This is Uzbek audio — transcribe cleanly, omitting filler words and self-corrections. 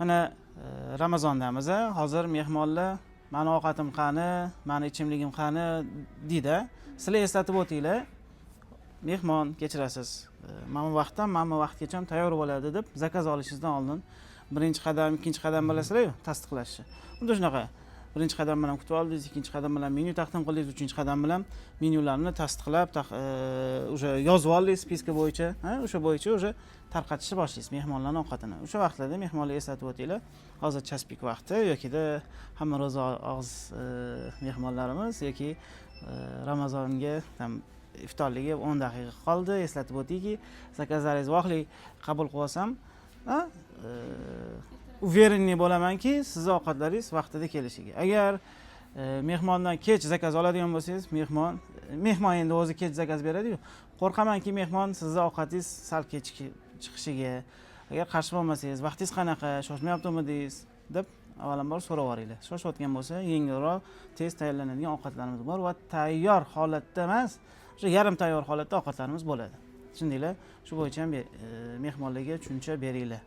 Mana Ramazondamiz, hozir mehmonlar "Mani ovqatim qani, mani ichimligim qani?" deydi. Sizlar eslatib o'tinglar: "Mehmon, kechirasiz, mana bu vaqtdan mana bu vaqtgacha tayyor bo'ladi", deb заказ olishingizdan oldin. Birinchi qadam, ikkinchi qadam, bilasizlarku, tasdiqlashni. Xuddi shunaqa, birinchi qadam bilan kutib oldingiz, ikkinchi qadam bilan menyu taqdim qildingiz, uchinchi qadam bilan menyularni tasdiqlab, уже yozib oldingiz списка bo'yicha, ha, o'sha bo'yicha уже tarqatishni boshlaysiz mehmonlarni ovqatini. O'sha vaqtlarda mehmonlarga eslatib o'tinglar: hozir час пик vaqti yokida hamma ro'za og'iz mehmonlarimiz yoki Ramazonga там iftorligi 10 daqiqa qoldi, eslatib o'tayki, заказ laringizni vaqtli qabul qilib olsam, ha, уверенный bo'lamanki, sizni ovqatlaringiz vaqtida kelishiga. Agar mehmondan kech заказ oladigan bo'lsangiz, mehmon endi o'zi kech заказ beradiyu, qo'rqamanki, mehmon sizni ovqatingiz sal kech chiqishiga. Agar qarshi bo'lmasangiz, "Vaqtingiz qanaqa, shoshmayaptimidingiz?" deb avvalambor so'rab yuboringlar. Shoshayotgan bo'lsa, yengilroq, tez tayyorlanadigan ovqatlarimiz bor va tayyor holatda emas, o'sha yarim tayyor holatda ovqatlarimiz bo'ladi, tushundinglar? Shu bo'yicha ham mehmonlarga tushuncha beringlar.